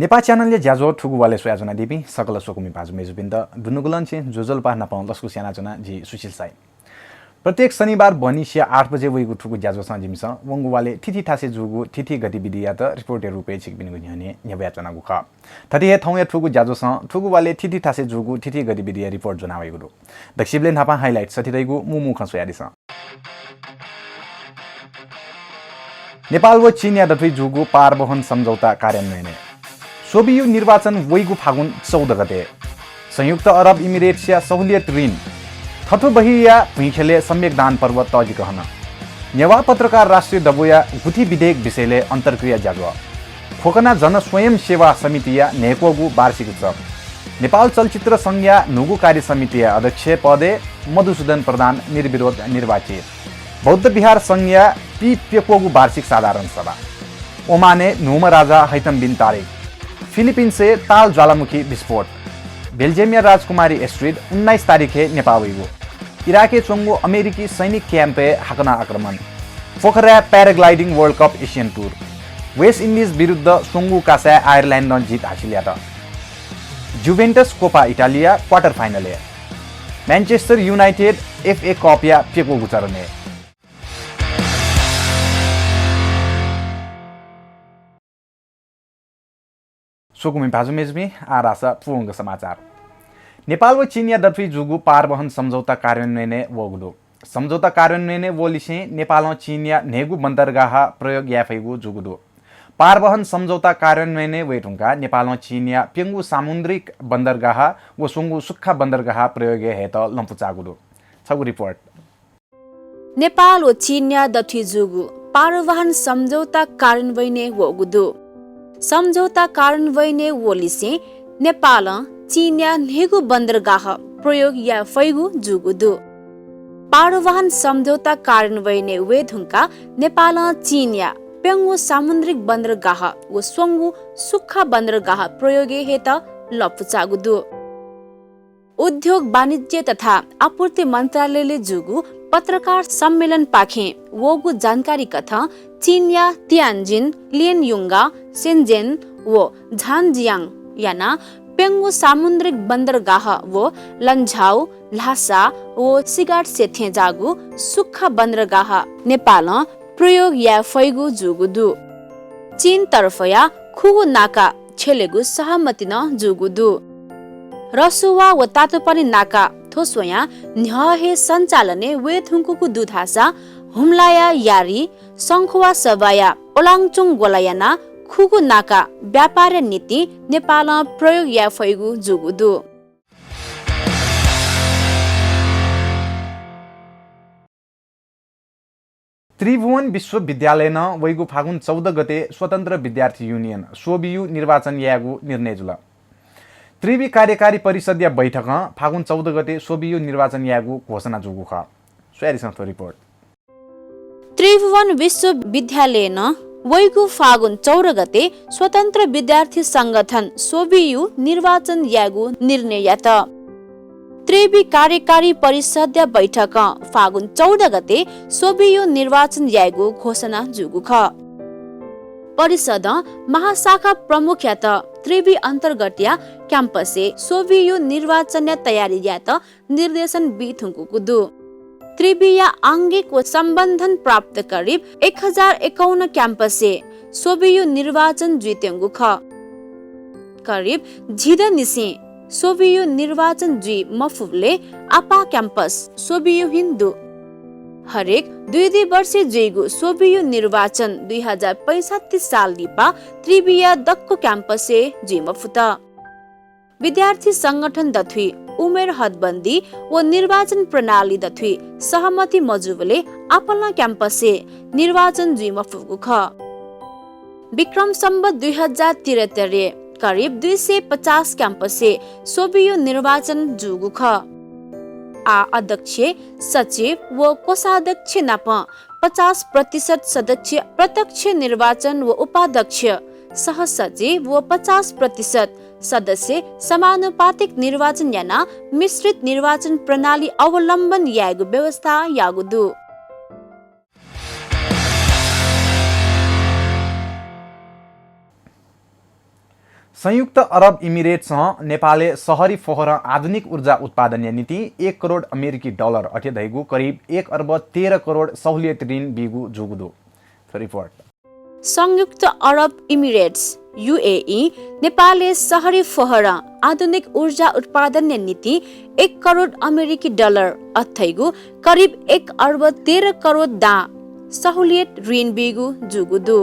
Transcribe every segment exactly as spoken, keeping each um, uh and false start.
नेपाः च्यानलया ज्याझ्वः थुगु वालय् स्वयाच्वनादीपिं सकल स्वकुमि भाजु मय्जुपिन्त दुनुगलंनिसें ज्वजलपा नापं लसकुस यानाच्वना जि सुशील साई। प्रत्येक शनिबार बहनिसिया आठ बजे वइगु थुगु ज्याझ्वलय् जिमिसं वंगु वालय् थीथी थासय् जूगु थीथी गतिविधियात रिपोर्टया रूपय् छिकपिनिगु न्ह्यःने न्ह्यब्वयाच्वनागु खः। थथे हे थौंया थुगु ज्याझ्वलय् थुगु वालय् थीथी थासय् जूगु थीथी गतिविधिया रिपोर्ट ज्वनावइगु दु। दक्वसिबलय् न्हापां highlight सथे धइगु मू मू खँ स्वयादिसँ। नेपाल व चीनया दथुइ जूगु पारवहन सम्झौता कार्यान्वयनय् स्वबियु निर्वाचन वइगु फागुन चौध गते। संयुक्त अरब इमिरेट्सया सहूलियत ऋण। थथु बहिया भुइँखेलय् सम्यकदान पर्व तःजिक हन। नेवाः पत्रकार राष्ट्रिय दबूया गुथि विधेयक विषयलय् अन्तर्क्रिया ज्याझ्वः। ख्वकना जन स्वयं सेवा समितिया न्हय्क्वःगु वार्षिक उत्सव। नेपाल चलचित्र संघया न्हूगु कार्य समितिया अध्यक्ष पदय् मधुसूदन प्रधान निर्विरोध निर्वाचित। बौद्ध विहार संघया पीप्यक्वःगु वार्षिक साधारण सभा। ओमानय् न्हूम्ह राजा हैतम बिन तारिक। फिलिपिन्सय् ताल ज्वालामुखी विस्फोट। बेल्जियमया राजकुमारी एस्ट्रिड उन्नाइस तारिखय् नेपाः वइगु। इराकय् च्वंगु अमेरिकी सैनिक क्याम्पय् हाकनं आक्रमण। पोखराय् paragliding World Cup Asian Tour। West Indies विरुद्ध स्वंगू कासाय् आयरल्यान्डं जित हासिल यात। जुभेन्टस कोपा इटालिया quarter final-य्। म्यानचेस्टर युनाइटेड FA कपया प्यक्वःगु चरणय्। स्वकुमि भाजु मय्जुपिं, आः धाःसा पूवंगु समाचार। नेपाल व चीनया दथुइ जूगु पारवहन सम्झौता कार्यान्वयनय् वःगु दु। सम्झौता कार्यान्वयनय् वःलिसें नेपालं चीनया न्हय्गू बन्दरगाह प्रयोग याये फइगु जूगु दु। पारवहन सम्झौता कार्यान्वयनय् वये धुंकाः नेपालं चीनया प्यंगू सामुद्रिक बन्दरगाह व स्वंगू सुख्खा बन्दरगाह प्रयोगय् हयेत लँपुचाःगु दु। छगू रिपोर्ट। नेपाल व चीनया दथुइ जूगु पारवहन सम्झौता कार्यान्वयनय् वःगु दु। सम्झौता कार्यान्वयनय् वःलिसें नेपालं चीनया न्हय्गू बन्दरगाह प्रयोग याये फइगु जूगु दु। पारवहन सम्झौता कार्यान्वयनय् वये धुंकाः नेपालं चीनया प्यंगू सामुद्रिक बन्दरगाह व स्वंगू सुख्खा बन्दरगाह प्रयोगय् हयेत लँपुचाःगु दु। उद्योग वाणिज्य तथा आपूर्ति मन्त्रालयले जूगु पत्रकार सम्मेलनपाखें वःगु जानकारी कथं चीनया तियान्जिन, लिनयुंगा, सेन्जेन व झानजियांग यानाः प्यंगू सामुद्रिक बन्दरगाह व लन्झाउ, ल्हासा व सिगाटसे थें जाःगु सुख्खा बन्दरगाह नेपालं प्रयोग याये फइगु जूगु दु। चीन तर्फया खुगू नाका छ्यलेगु सहमति नं जूगु दु। रसुवा व तातोपानी नाका थ्व स्वयां न्ह्यः हे सञ्चालनय् वये धुंकूगु दु धाःसा हुम्लाया यारी, संखुवा सभाया ओलाङचुङ ग्वला यानाः खुगू नाका व्यापारया निंतिं नेपालं प्रयोग याये फइगु जूगु दु। त्रिभुवन विश्वविद्यालयनं वइगु फागुन चौध गते स्वतन्त्र विद्यार्थी युनियन, स्ववियु, निर्वाचन यायेगु निर्णय जुल। त्रिवि कार्यकारी परिषदया बैठकं फागुन चौध गते स्ववियु निर्वाचन यायेगु घोषणा जूगु खः। स्वयादिसँ थ्व रिपोर्ट। त्रिभुवन विश्वविद्यालयनं वइगु फागुन चौध गते स्वतन्त्र विद्यार्थी संगठन स्ववियु निर्वाचन यायेगु निर्णय यात। त्रिवि कार्यकारी परिषदया बैठकं फागुन चौध गते स्ववियु निर्वाचन यायेगु घोषणा जूगु खः। परिषदं महाशाखा प्रमुखयात त्रिवि अन्तर्गतया क्याम्पसय् स्ववियु निर्वाचनया तयारी यायेत निर्देशन बी धुंकूगु दु। त्रिविया आंगिक व सम्बन्धन प्राप्त करिब एक हजार एकाउन्न क्याम्पसय् स्ववियु निर्वाचन जुइत्यंगु खः। करिब झिदँनिसें स्ववियु निर्वाचन जुइ मफुबलय् आपाः क्याम्पस स्ववियुहिं दु। हरेक दुई दुई वर्षय् जुइगु स्ववियु निर्वाचन दुई हजार पैंसठ्ठी साल लिपा त्रिविया दक्व क्याम्पसय् जुइ मफुत। विद्यार्थी संगठन दथुइ उमेर हदबन्दी व निर्वाचन प्रणाली दथुइ सहमति मजूबलय् आपालं क्याम्पसय् निर्वाचन जुइ मफुगु खः। विक्रम सम्वत दुई हजार त्रिहत्तरय् करिब दुई सय पचास क्याम्पसय् स्ववियु निर्वाचन जूगु खः। आः अध्यक्ष, सचिव व कोषाध्यक्ष नाप पचास प्रतिशत सदस्य प्रत्यक्ष निर्वाचन व उपाध्यक्ष, सहसचिव व पचास प्रतिशत सदस्य समानुपातिक निर्वाचन यानाः मिश्रित निर्वाचन प्रणाली अवलम्बन यायेगु व्यवस्था याःगु दु। संयुक्त अरब इमिरेट्सं नेपालय् शहरी फोहरं आधुनिक ऊर्जा उत्पादनया निंतिं एक करोड अमेरिकी डलर, अथे धइगु करिब एक अर्ब तेह्र करोड सहुलियत ऋण बीगु जूगु दु। रिपोर्ट। संयुक्त अरब इमिरेट्स, युएई, नेपालय् शहरी फोहरं आधुनिक ऊर्जा उत्पादनया निंतिं एक करोड अमेरिकी डलर, अथे धइगु करिब एक अर्ब तेह्र करोड दां सहुलियत ऋण बीगु जूगु दु।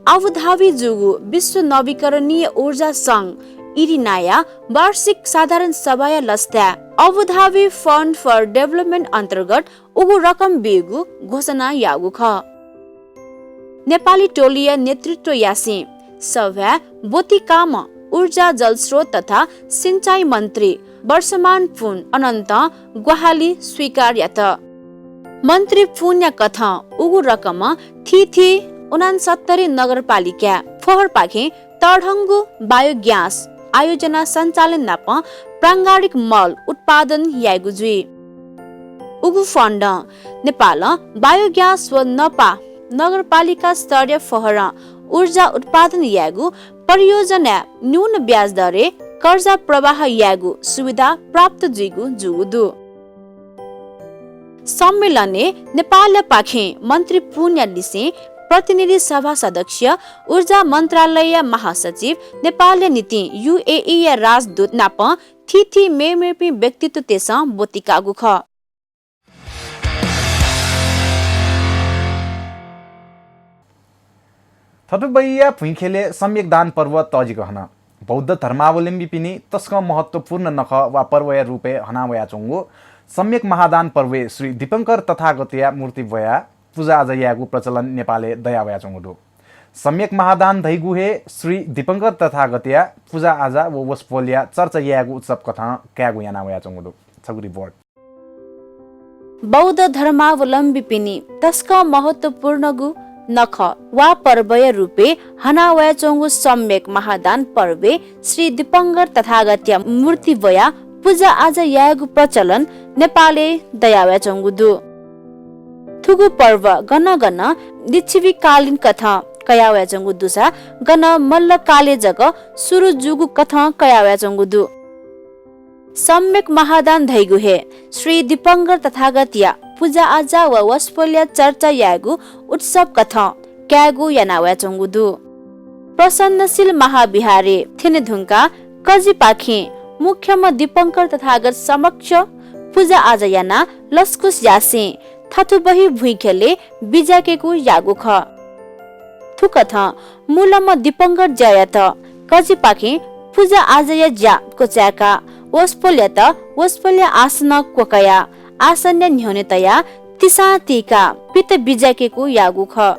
अबुधाबी जूगु विश्व नवीकरणीय ऊर्जा संघ, इरिनाया वार्षिक साधारण सभाया लसताय् Abu Dhabi Fund for Development अन्तर्गत उगु रकम बीगु घोषणा याःगु खः। नेपाली टोलीया नेतृत्व यासें सभाय् ब्वति काःम्ह ऊर्जा, जलस्रोत तथा सिँचाइ मन्त्री वर्षमान पुन अनन्तं ग्वाहालि स्वीकार यात। मन्त्री पुनया कथं उगु रकमं थीथी उनान्सत्तरी नगरपालिकाय् फोहरपाखें तःधंगु बायोग्यास आयोजना सञ्चालन नाप प्राङ्गारिक मल उत्पादन यायेगु जुइ। उगु फन्डं नेपालं बायोग्यास व नपा नगरपालिका स्तरीय फोहरं ऊर्जा उत्पादन यायेगु परियोजनाय् न्यून ब्याज दरय् कर्जा प्रवाह यायेगु सुविधा प्राप्त जुइगु जूगु दु। सम्मेलनय् नेपालपाखें मन्त्री पुनया लिसें प्रतिनिधि सभा सदस्य, ऊर्जा मन्त्रालयया महासचिव, नेपालया निंतिं युएईया राजदूत नाप थीथी मेमेपिं व्यक्तित्वतय्सं ब्वति काःगु खः। थथुबहिया भुइँखेलय् सम्यक दान पर्व तःजिक हन। बौद्ध धर्मावलम्बीपिनि तसकं महत्त्वपूर्ण नखः वा पर्वया रूपय् हनावयाच्वंगु सम्यक महादान पर्वय् श्री दीपंकर तथागतया मूर्ति ब्वयाः पुजाआजा यायेगु प्रचलन नेपालय् दयावयाच्वंगु दु। सम्यक महादान धइगु हे श्री दीपंकर तथागतया पुजाआजा व वसपोलया चर्चा यायेगु उत्सव कथं कायेगु यानावयाच्वंगु दु। छगू रिपोर्ट। बौद्ध धर्मावलम्बीपिनि तसकं महत्त्वपूर्णगु नखः वा पर्वया रूपय् हनावयाच्वंगु सम्यक महादान पर्वय् श्री दीपंकर तथागतया मूर्ति ब्वयाः पुजाआजा यायेगु प्रचलन नेपालय् दयावयाच्वंगु दु। थुगु पर्व गन गन लिच्छविकालीन कथं कयावयाच्वंगु दुसा गन मल्लकालय् जक सुरु जूगु कथं कयावयाच्वंगु दु। सम्यक महादान धइगु हे श्री दीपंकर तथागतया पुजाआजा व वसपोलया चर्चा यायेगु उत्सव कथं कायेगु यानावयाच्वंगु दु। प्रसन्नशील महाविहारय् थ्यने धुंकाः कजिपाखें मुख्यम्ह दीपंकर तथागत समक्ष पुजाआजा यानाः लसकुस यासें थथुबहि भुइँखेलय् बिज्याकेगु याःगु खः। थुकथं मूलम्ह दीपंकर ज्यायात कजिपाखें पुजाआजाया ज्या क्वचाय्काः वसपोलयात वसपोलया आसनं क्वकयाः आसनया न्ह्यःने तयाः तिसां तीकाः पित बिज्याकेगु याःगु खः।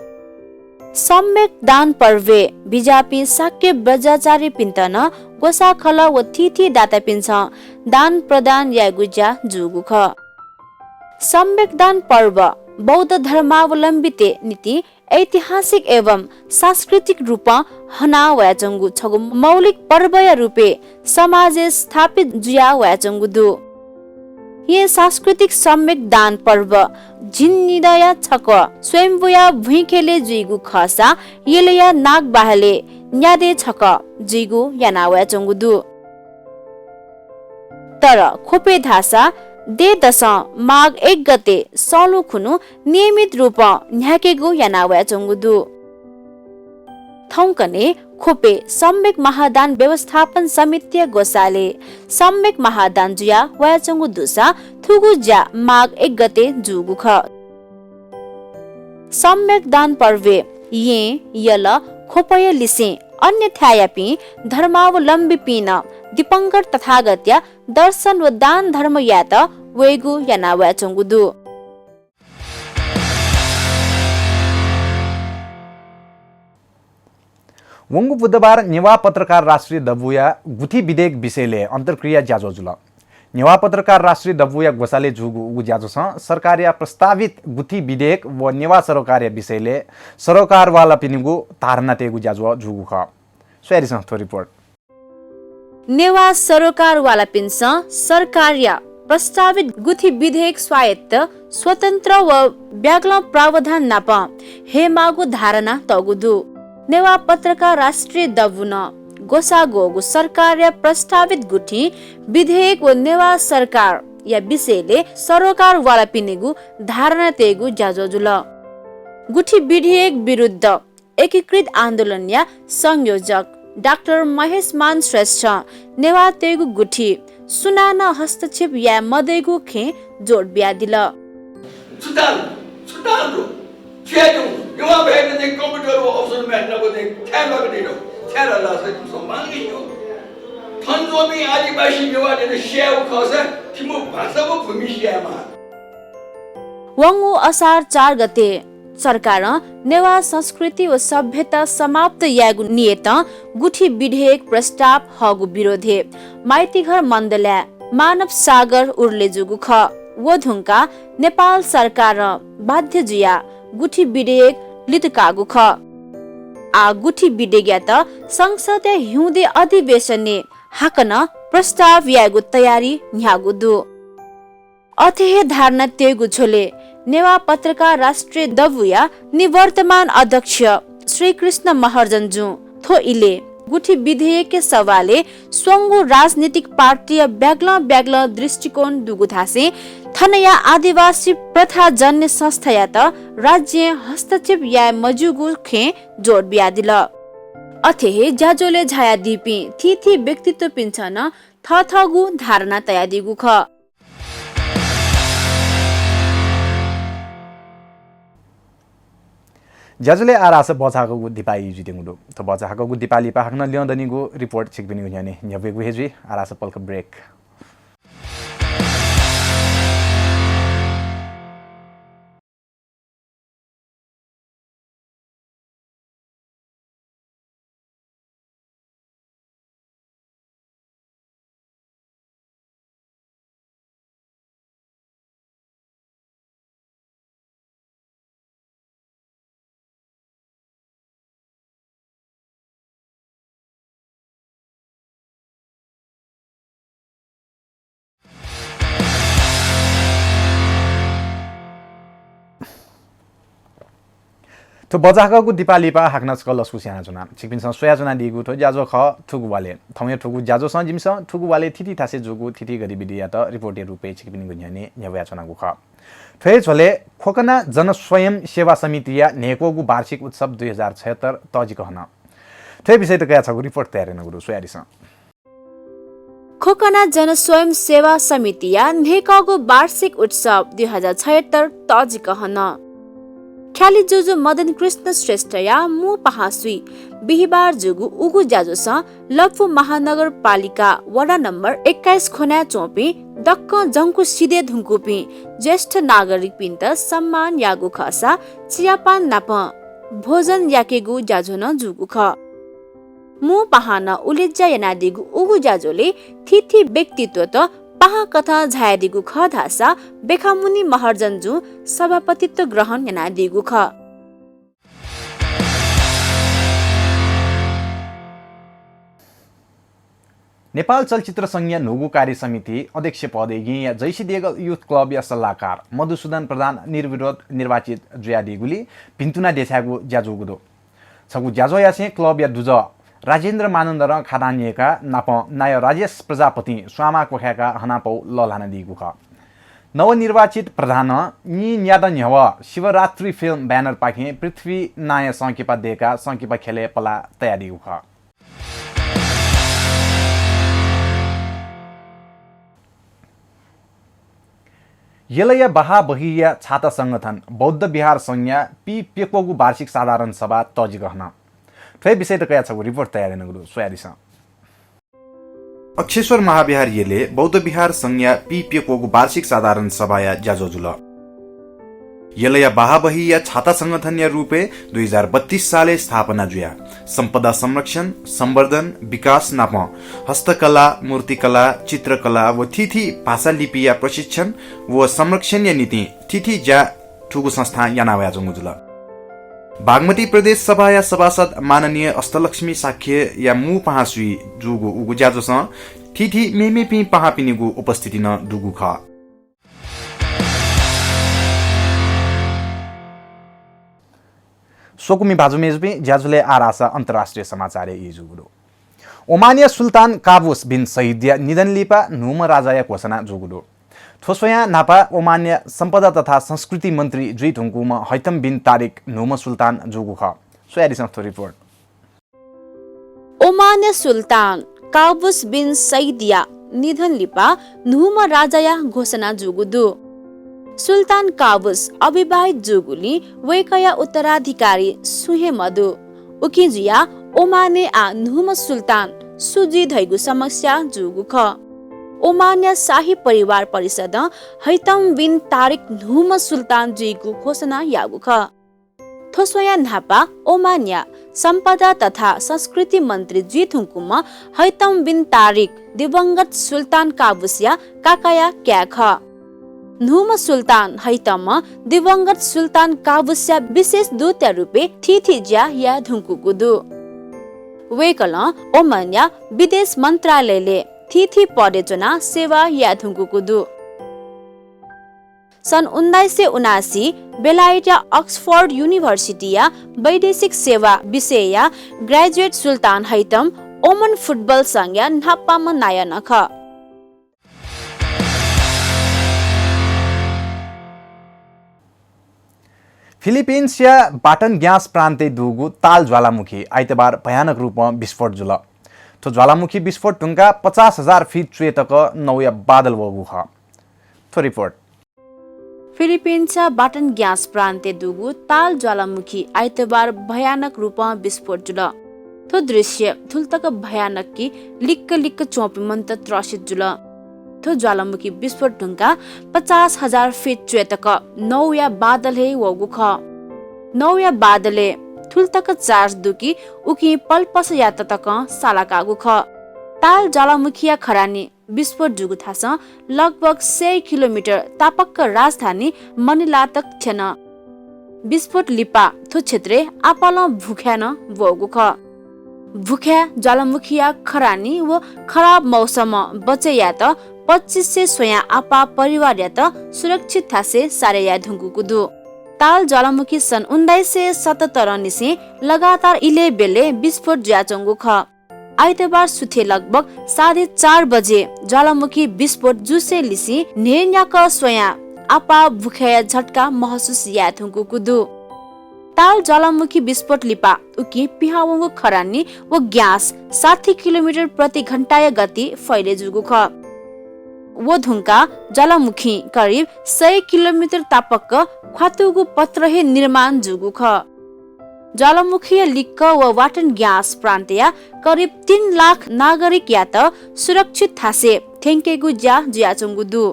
सम्यक दान पर्वय् बिज्याःपिं शाक्य बज्राचार्यपिन्त नं ग्वसाःखलः व थीथी दातापिन्सं दान प्रदान यायेगु ज्या जूगु खः। सम्यक दान पर्व बौद्ध धर्मावलम्बीतय् निंतिं ऐतिहासिक एवं सांस्कृतिक रूपं हना वयाच्वंगु छगू मौलिक पर्वया रूपय् समाजय् स्थापित जुया वयाच्वंगु दु। येँ सांस्कृतिक सम्यक दान पर्व झिंनिदँया छकः स्वयम्भूया भुइँखेलय् जुइगु खःसा यलया नागबहालय् न्यादँय् छकः जुइगु याना वयाच्वंगु दु। तर ख्वपय् धाःसा दँय्‌दसं माघ एक गते सलुं खुन्हु नियमित रूपं न्ह्याकेगु याना वयाच्वंगु दु। थौंकन्हय् ख्वपय् सम्यक महादान व्यवस्थापन समितिया ग्वसालय् सम्यक महादान जुया वयाच्वंगु दुसा थुगु ज्या माघ एक गते जूगु खः। सम्यक दान पर्वय् येँ, यल, ख्वपया लिसें अन्य थाय्‌यापिं धर्मावलम्बीपिं नं दीपंकर तथागतया दर्शन व दान धर्म यायेत वयेगु याना वयाच्वंगु दु। वंगु बुधबार नेवाः पत्रकार राष्ट्रिय दबूया गुथि विधेयक विषयलय् अन्तर्क्रिया ज्याझ्वः जुल। नेवाः पत्रकार राष्ट्रिय दबूया ग्वसालय् जूगु उगु ज्याझ्वलं सरकारया प्रस्तावित गुथि विधेयक व नेवाः सरोकारया विषयलय् सरोकारवालापिनिगु धारणा तयेगु ज्याझ्वः जूगु खः। स्वयादिसँ थ्व रिपोर्ट। नेवाः सरोकारवालापिन्सं सरकारया प्रस्तावित गुथि विधेयक स्वायत्त, स्वतन्त्र व ब्यागलं प्रावधान नाप हयेमाःगु धारणा तःगु दु। नेवाः पत्रकार राष्ट्रिय दबूं ग्वसाः ग्वःगु सरकारया प्रस्तावित गुथिं विधेयक व नेवाः सरकारया विषयले सरोकारवालापिनिगु धारणा तयेगु ज्याझ्वः जुल। गुथि विधेयक विरुद्ध एकीकृत आन्दोलनया संयोजक डाक्टर महेशमान श्रेष्ठं नेवाःतय्गु गुथि सुनानं हस्तक्षेप याये मदइगु खँय् जोड बियादिल। छुताल, छुताल दु। छुया दु। नेवाः भाय्‌त चाहिँ कम्प्युटर व अप्सन म्याथ नाप चाहिँ छाय् लाक दिल। छाय् लाला सै सम्मान गिस्यो। थन च्वंपिं आदिवासी नेवाःतय्त स्यायेगु खःसा थिमु भाषा व भूमि स्यायेमाः। वंगु असार चार गते सरकारं नेवाः संस्कृति व सभ्यता समाप्त यायेगु नियतं गुथि विधेयक प्रस्ताव हःगु विरोधय् माइतीघर मण्डलय् मानव सागर उर्ले जूगु खः। व धुंकाः नेपाल सरकारं बाध्य जुयाः गुथि विधेयक लित काःगु खः। आः गुथि विधेयकयात संसदया हिउँदे अधिवेशनय् हाकनं प्रस्ताव यायेगु तयारी न्ह्याःगु दु। अथे हे धारणा तयेगु झ्वलय् नेवाः पत्रकार राष्ट्रिय दबूया निवर्तमान अध्यक्ष श्रीकृष्ण महर्जनजुं थ्व इलय् गुथि विधेयकया सवालय् स्वंगू राजनीतिक पार्टीया ब्यागलं ब्यागलं दृष्टिकोण दुगु धासें थनया आदिवासी प्रथाजन्य संस्थायात राज्यं हस्तक्षेप याये मज्यूगु खँय् जोड बियादिल। अथे हे ज्याझ्वलय् झायादीपिं थीथी व्यक्तित्वपिन्सं नं थःथःगु धारणा तयादीगु खः। ज्याझ्वलय् आः धाःसा भचा हाकःगु दिपा ई जुइत्यंगु दु। थ्व भचा हाकःगु दिपा लिपा हाकनं ल्यं दनिगु रिपोर्ट छिकपिनिगु न्ह्यःने न्ह्यब्वयेगु हे जुइ। आः धाःसा पलख ब्रेक। थ्व भचा हाकःगु दिपा लिपा हाकनं छकः लसकुस यानाच्वना। छिकपिन्सं स्वयाच्वनादीगु थ्व ज्याझ्वः खः थुगु वालय्। थौंया थुगु ज्याझ्वःसं जिमिसं थुगु वालय् थीथी थासय् जूगु थीथी गतिविधियात रिपोर्टया रूपय् छिकपिनिगु न्ह्यःने न्ह्यब्वयाच्वनागु खः। थ्व हे झ्वलय् खोकना जनस्वयं सेवा समितिया न्हय्‌क्वःगु वार्षिक उत्सव दुई हजार छयत्तर तःजिक हन। थ्व हे विषयत कयाः छगू रिपोर्ट तयार यानागु दु, स्वयादिसँ। खोकना जनस्वयं सेवा समितिया न्हय्‌क्वःगु वार्षिक उत्सव दुई हजार छयत्तर तःजिक हन। ख्यालि जुजु मदन कृष्ण श्रेष्ठया मू पाहांसुइ बिहिबार जूगु उगु ज्याझ्वःसं लप्पु महानगरपालिका वडा नम्बर एक्काइस खोनाय् च्वंपिं दक्कं जंकु सिधये धुंकूपिं ज्येष्ठ नागरिकपिन्त सम्मान याःगु खःसा चियापान नाप भोजन याकेगु ज्याझ्वः नं जूगु खः। मू पाहां नं उलेज्या यानादीगु उगु ज्याझ्वलय् थीथी व्यक्तित्वत पाहां कथं झायादीगु खः धाःसा बेखामुनि महर्जनजुं सभापतित्व ग्रहण यानादीगु खः। नेपाल चलचित्र संघया न्हूगु कार्य समिति अध्यक्ष पदय् येँया जैसी देगल युथ क्लबया सल्लाहकार मधुसूदन प्रधान निर्विरोध निर्वाचित जुयादीगुलिं भिन्तुना देछायेगु ज्या जूगु दु। छगू ज्याझ्वःयासें क्लबया दुजः राजेन्द्र मानन्धरं खादां न्यय्‌काः नापं नायः राजेश प्रजापतिं स्वांमाः क्वखाय्‌काः हनापौ लःल्हानादीगु खः। नवनिर्वाचित प्रधानं नीन्यादँ न्ह्यवः शिवरात्रि फिल्म ब्यानरपाखें पृथ्वी नांया संकिपा दय्‌काः संकिपा ख्यलय् पलाः तयादीगु खः। यलया बहाबहिया छाता संगठन बौद्ध विहार संघया पीप्यक्वःगु वार्षिक साधारण सभा तःजिक हन। थ्व हे विषयत कयाः छगू रिपोर्ट तयार यानागु दु, स्वयादिसँ। अक्षेश्वर महाविहार यलय् बौद्ध विहार संघया पीप्यक्वःगु वार्षिक साधारण सभाया ज्याझ्वः जुल। यलया बहाबहिया छाता संगठनया रूपय् दुई हजार बत्तीस सालय् स्थापना जुयाः सम्पदा संरक्षण, संवर्धन, विकास नापं हस्तकला, मूर्तिकला, चित्रकला व थीथी भाषा लिपिया प्रशिक्षण व संरक्षणया निंतिं थीथी ज्या थुगु संस्थां याना वयाच्वंगु जुल। बागमती प्रदेश सभाया सभासद माननीय अष्टलक्ष्मी शाक्यया मू पाहांसुइ जूगु उगु ज्याझ्वःसं थीथी मेमेपिं पाहांपिनिगु उपस्थिति नं दुगु खः। स्वकुमि भाजु मय्‌जुपिं, ज्याझ्वलय् आः धाःसा अन्तर्राष्ट्रिय समाचारया ई जूगु दु। ओमानया सुल्तान काबुस बिन सहिदया निधन लिपा न्हूम्ह राजाया घोषणा जूगु दु। थ्व स्वयां न्हापा ओमानया सम्पदा तथा संस्कृति मन्त्री जुइ धुंकूम्ह हैतम बिन तारिक न्हूम्ह सुल्तान जूगु खः। स्वयादिसँ थ्व रिपोर्ट। ओमानया सुल्तान काबुस बिन सैदया निधन लिपा न्हूम्ह राजाया घोषणा जूगु दु। सुल्तान काबुस अविवाहित जूगुलिं वय्कःया उत्तराधिकारी सुं हे मदु। उकिं जुयाः ओमानय् आः न्हूम्ह सुल्तान सु जुइ धइगु समस्या जूगु खः। ओमानया शाही परिवार परिषदं हैतम बिन तारिक न्हूम्ह सुल्तान जुइगु घोषणा याःगु खः। थ्व स्वयां न्हापा ओमानया सम्पदा तथा संस्कृति मन्त्री जुइ धुंकूम्ह हैतम बिन तारिक दिवंगत सुल्तान काबुसया काकाया काय् खः। न्हूम्ह सुल्तान हैतमं दिवंगत सुल्तान काबुसया विशेष दूतया रूपय् थीथी ज्या याये धुंकूगु दु। वय्कलं ओमानया विदेश मन्त्रालयलय् थीथी पदय् च्वनाः सेवा याये धुंकूगु दु। सन् उन्नाइस सय उनासी बेलायतया अक्सफोर्ड युनिभर्सिटीया वैदेशिक सेवा विषयया ग्र्याजुएट सुल्तान हैतम ओमन फुटबल संघया न्हापांम्ह नायः नं खः। फिलिपिन्सया बाटन ग्यास प्रान्तय् दुगु ताल ज्वालामुखी आइतबार भयानक रूपं विस्फोट जुल। थ्व ज्वालामुखी विस्फोट धुंकाः पचास हजार फिट च्वय् तक नौया बादल वःगु खः। थ्व रिपोर्ट। फिलिपिन्सया बाटन ग्यास प्रान्तय् दुगु ताल ज्वालामुखी आइतबार भयानक रूपं विस्फोट जुल। थ्व दृश्य थुलि तक भयानक कि लिक्क लिक्क च्वंपिं मनूत त्रसित जुल। थ्व ज्वालामुखी विस्फोट धुंकाः पचास हजार फिट च्वय् तक नौया बादल हे वःगु खः। नौया बादलय् थुलि तक चार्ज दु कि उकिं पलपसयात तकं सालाकाःगु खः। ताल ज्वालामुखीया खरानी विस्फोट जूगु थासं लगभग सय किलोमिटर तापाक्क राजधानी मनिला तक थ्यन। विस्फोट लिपा थ्व क्षेत्रय् आपालं भुखाय् नं वःगु खः। भुखाय् ज्वालामुखीया खरानी व खराब मौसमं बचय् यायेत पच्चिस सय स्वयां आपाः परिवारयात सुरक्षित थासय् सारे याये धुंकूगु दु। ताल ज्वालामुखी सन् उन्नाइस सय सतहत्तर निसें लगातार इलय् ब्यलय् विस्फोट जुयाच्वंगु खः। आइतबार सुथय् लगभग साढे चार बजे ज्वालामुखी विस्फोट जूसे लिसें न्हय्न्याकः स्वयां आपाः भुखाय्‌या झट्का महसुस याये धुंकूगु दु। ताल ज्वालामुखी विस्फोट लिपा उकिं पिहां वंगु खरानी व ग्यास साठी किलोमिटर प्रति घण्टाया गति फैले जूगु खः। व धुंकाः ज्वालामुखीं करिब सय किलोमिटर तापाक्क ख्वातुगु पत्र हे निर्माण जूगु खः। ज्वालामुखीया लिक्क व वाटन ग्यास प्रान्तया करिब तीन लाख नागरिकयात सुरक्षित थासय् थ्यंकेगु ज्या जुयाच्वंगु दु।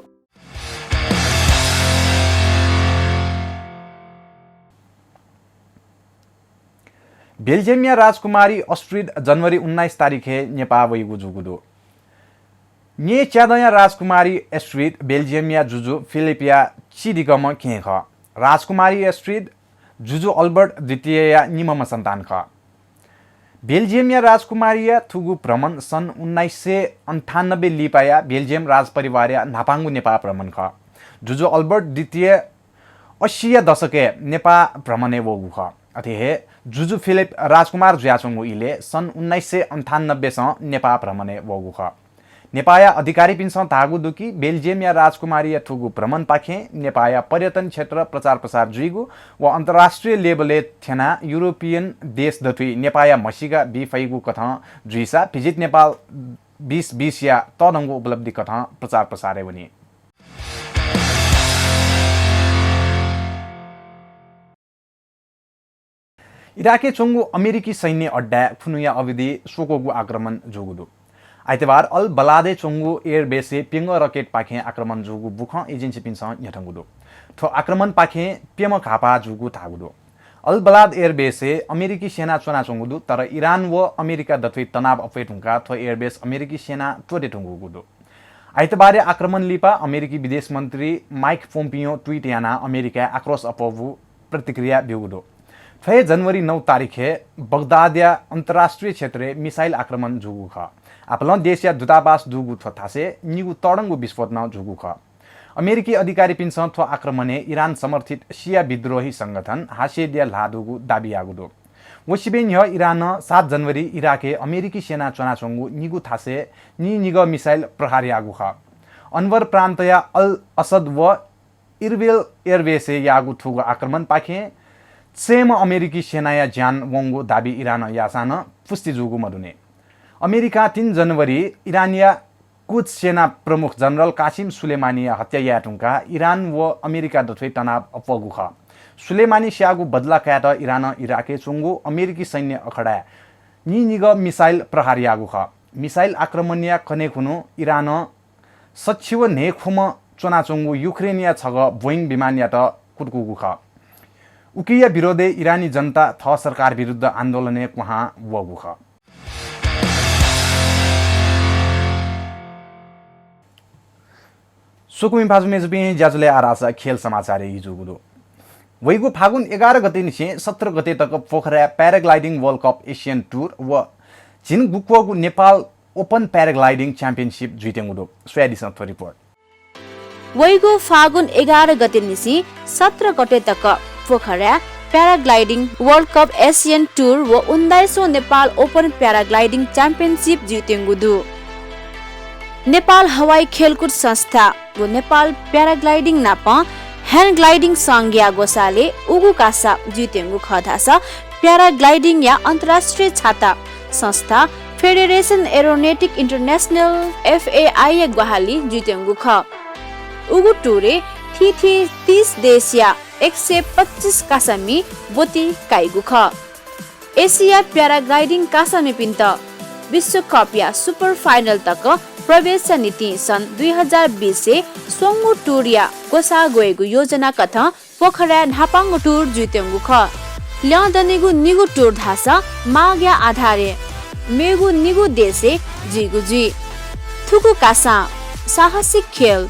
बेल्जियमया राजकुमारी अस्ट्रिड जनवरी उन्नाइस तारिखय् नेपाः वइगु जूगु दु। न्येच्यादँया राजकुमारी एस्ट्रिड बेल्जियमया जुजु फिलिपया चिधिकःम्ह केहेँ खः। राजकुमारी एस्ट्रिड जुजु अल्बर्ट द्वितीयया निम्हम्ह सन्तान खः। बेल्जियमया राजकुमारीया थुगु भ्रमण सन् उन्नाइस सय अन्ठानब्बे लिपाया बेल्जियम राजपरिवारया न्हापांगु नेपाः भ्रमण खः। जुजु अल्बर्ट द्वितीय अस्सीया दशकय् नेपाः भ्रमणय् वःगु खः। अथे हे जुजु फिलिप राजकुमार जुयाच्वंगु इलय् सन् उन्नाइस सय अन्ठानब्बेसं नेपाः भ्रमणय् वःगु खः। नेपाःया अधिकारीपिन्सं धाःगु दु कि बेल्जियमया राजकुमारीया थुगु भ्रमणपाखें नेपाःया पर्यटन क्षेत्र प्रचार प्रसार जुइगु व अन्तर्राष्ट्रिय लेभलय् थ्यनाः युरोपियन देश दथुइ नेपाःया म्हसीका बी फइगु कथं जुइसा भिजिट नेपाल बिस बिसया तःधंगु उपलब्धि कथं प्रचार प्रसारय् वनी। इराकय् च्वंगु अमेरिकी सैन्य अड्डाय् खुनुया अवधि स्वक्वःगु आक्रमण जूगु दु। आइतबार अल बलादय् च्वंगु एयरबेसय् प्यंगः रकेटपाखें आक्रमण जूगु बुखँ एजेन्सीपिन्सं न्ह्यथंगु दु। थ्व आक्रमणपाखें प्यम्ह घाःपाः जूगु धाःगु दु। अल बलाद एयरबेसय् अमेरिकी सेना च्वनाच्वंगु दु, तर इरान व अमेरिका दथुइ तनाव अप्वये धुंकाः थ्व एयरबेस अमेरिकी सेनां त्वःते धुंकूगु दु। आइतबारया आक्रमण लिपा अमेरिकी विदेश मन्त्री माइक पोम्पियो ट्विट यानाः अमेरिकाय् आक्रोश अप्वःगु प्रतिक्रिया ब्यूगु दु। थ्व हे जनवरी नौ तारिखय् बगदादया अन्तर्राष्ट्रिय क्षेत्रय् मिसाइल आक्रमण जूगु खः। आपालं देशया दूतावास दुगु थ्व थासय् निगू तःधंगु विस्फोट नं जूगु खः। अमेरिकी अधिकारीपिन्सं थ्व आक्रमणय् इरान समर्थित सिया विद्रोही संगठन हासिदया ल्हाः दुगु दाबी याःगु दु। व सिबें न्ह्यः इरानं सात जनवरी इराकय् अमेरिकी सेना च्वनाच्वंगु निगू थासय् नीनिगः मिसाइल प्रहार याःगु खः। अनबर प्रान्तया अल असद व इरबिल एयरबेसय् याःगु थुगु आक्रमणपाखें चय्म्ह अमेरिकी सेनाया ज्यान वंगु दाबी इरानं याःसां नं पुष्टि जूगु मदुनि। अमेरिकां तीन जनवरी इरानया कुद्स सेना प्रमुख जनरल कासिम सुलेमानीया हत्या याये धुंकाः इरान व अमेरिका दथुइ तनाव अप्वःगु खः। सुलेमानी स्याःगु बदला कायेत इरानं इराकय् च्वंगु अमेरिकी सैन्य अखडाय् नीनिगः मिसाइल प्रहार याःगु खः। मिसाइल आक्रमणया कन्हय् खुन्हु इरानं सच्छि व न्हय्‌खुम्ह च्वनाच्वंगु युक्रेनया छगः बोइङ विमानयात कुतुकूगु खः। उकिया विरोधय् इरानी जनता थः सरकार विरुद्ध आन्दोलनय् क्वहां वःगु खः। स्वकुमि भाजु मय्‌जुपिं, ज्याझ्वलय् आः धाःसा खेल समाचारय् हि जूगु दु। वइगु फागुन एघार गते निसें सत्र गते तक पोखराय् Paragliding World Cup Asian Tour व झिंगुक्वःगु नेपाल Open Paragliding Championship जुइत्यंगु दु। स्वयादिसँ थ्व रिपोर्ट। वइगु फागुन एघार गते निसें सत्र गते तक पोखराय् Paragliding World Cup Asian Tour व उन्नाइसौं नेपाल Open Paragliding Championship जुइत्यंगु दु। नेपाल हवाई खेलकुद संस्था व नेपाल Paragliding नाप Hang Gliding संघया ग्वसालय् उगु कासा जुइत्यंगु खः धाःसा Paragliding या अन्तर्राष्ट्रिय छाता संस्था Federation Aeronautic International, F A I या ग्वाहालि जुइत्यंगु खः। उगु टुरय् थीथी तीस देशया एक सय पच्चिस कासामि ब्वति काइगु खः। एसिया Paragliding कासामिपिन्त विश्वकपया super final तक प्रवेशया निंतिं सन् दुई हजार बिसय् स्वंगू टुरया ग्वसाः ग्वयेगु योजना कथं पोखराय् न्हापांगु टुर जुइत्यंगु खः। ल्यं दनिगु निगू टुर धाःसा मागया आधारय् मेगु निगू देशय् जुइगु जुइ। थुगु कासां साहसिक खेल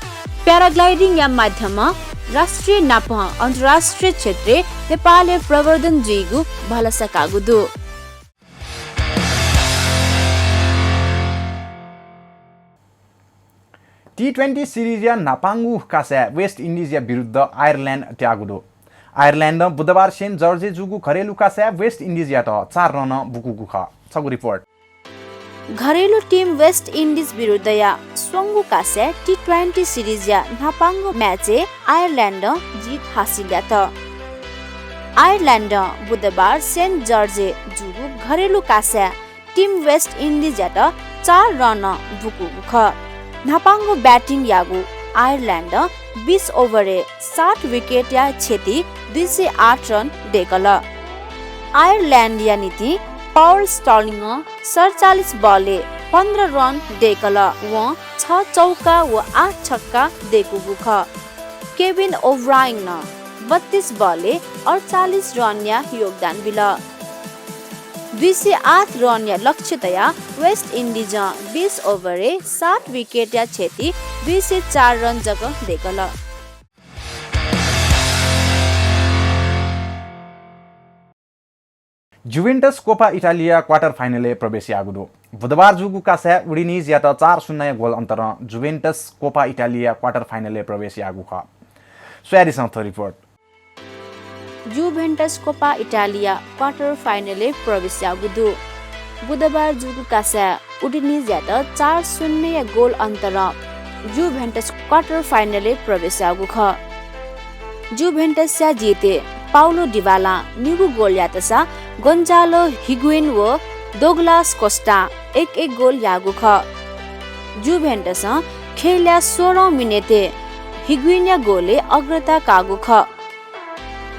Paragliding या माध्यमं राष्ट्रिय नापं अन्तर्राष्ट्रिय क्षेत्रय् नेपालय् प्रवर्धन जुइगु भलसा काःगु दु। T twenty series या न्हापांगु कासाय् West Indies या विरुद्ध Ireland त्याःगु दु। Ireland नं बुधबार Saint George-य् जूगु घरेलु कासाय् West Indies-यात चार रनं बुकूगु खः। छगू रिपोर्ट। घरेलु team West Indies विरुद्धया स्वंगू कासाय् T twenty series या न्हापांगु match-य् Ireland नं जित हासिल यात। Ireland नं बुधबार Saint George-य् जूगु घरेलु कासाय् team West Indies-यात चार रनं बुकूगु खः। न्हापांगु batting याःगु Ireland नं बीस over-य् सात wicket-या क्षति दुई सय आठ रन दय्‌कल। Ireland-या निंतिं Paul Stirling-नं सतचालिस ball-य् पन्ध्र रन दय्‌कल। वं छ चौका व आठ छक्का दय्‌कूगु खः। Kevin O'Brien-नं बत्तीस ball-य् अठचालिस रनया योगदान बिल। दुई सय आठ रनया लक्ष्य तयाः West Indies-नं बीस over-य् सात wicket-या क्षति दुई सय चार रन जक दय्‌कल। Juventus Coppa Italia quarter final-य् प्रवेश याःगु दु। बुधबार जूगु कासाय् Udinese-यात चार शून्यया गोल अन्तरं Juventus Coppa Italia quarter final-य् प्रवेश याःगु खः। स्वयादिसँ थ्व report. Juventus Coppa Italia quarter final-य् प्रवेश याःगु दु। बुधबार जूगु कासाय् Udinese-यात चार शून्यया गोल अन्तरं Juventus quarter final-य् प्रवेश याःगु खः। Juventus-या जितय् Paulo Dybala-ं निगू गोल याःसा Gonçalo Higuain व Douglas Costa-ं एक एक गोल याःगु खः। Juventus-ं खेलया सोह्रौं मिनेटय् Higuain-या गोलय् अग्रता काःगु खः।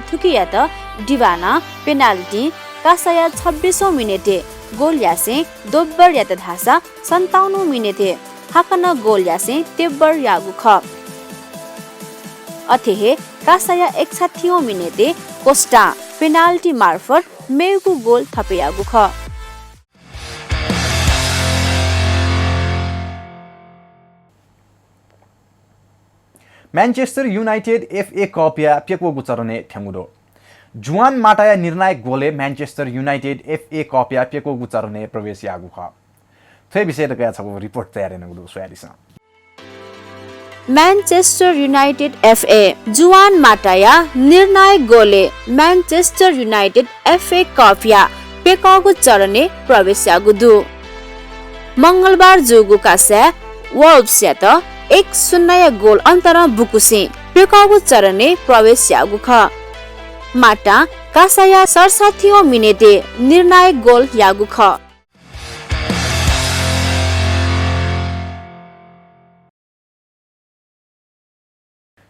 थुकियात Dybala-ं penalty कासाया छब्बीसौं मिनेटय् गोल यासें दोब्बर यात धाःसा सन्ताउन्नौं मिनेटय् हाकनं गोल यासें तेब्बर याःगु खः। अथे हे कासाया एकसठ्ठीऔं मिनेटय् Costa-ं penalty मार्फत मेगु गोल थपे याःगु खः। Manchester United F A Cup-या प्यक्वःगु चरणय् थ्यंगु दु। जुआन माटाया निर्णायक गोलय् Manchester United F A Cup-या प्यक्वःगु चरणय् प्रवेश याःगु खः। थ्व विषय तकया छगू रिपोर्ट तयार यानागु दु, स्वयादिसँ। Manchester United F A, जुआन माटाया निर्णायक गोलय् Manchester United F A Cup-या प्यकःगु चरणय् प्रवेश याःगु दु। मंगलबार जूगु कासाय् वल्भ्सयात एक शून्यया गोल अन्तरं बुकुसिं प्यकःगु चरणय् प्रवेश याःगु खः। माटां कासाया सडसठीवं मिनेटय् निर्णायक गोल याःगु खः।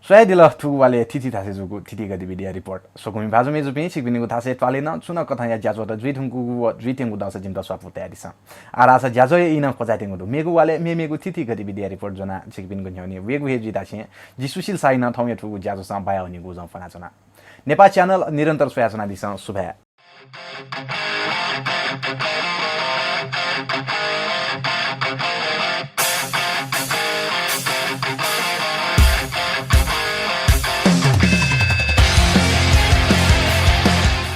स्वयादिल थुगु वालय् थीथी थासय् जूगु थीथी गतिविधिया रिपोर्ट। स्वकुमि भाजु मय्‌जुपिं, छिकपिनिगु थासय् त्वालय् नं छुं नं कथंया ज्याझ्वःत जुइधुंकूगु व जुइत्यंगु दःसा जिमित स्वापू तयादिसँ। आः धाःसा ज्याझ्वःया ई नं क्वचायेत्यंगु दु। मेगु वालय् मेमेगु थीथी गतिविधिया रिपोर्ट ज्वनाः छिकपिनिगु न्ह्यःने वयेगु हे जुइ धासें जि सुशील शाही नं थौंया थुगु ज्याझ्वलय् भाया वनीगु उजं फ्वनाच्वना। नेपाः च्यानल निरन्तर स्वयाच्वनादिसँ। सुभाय्।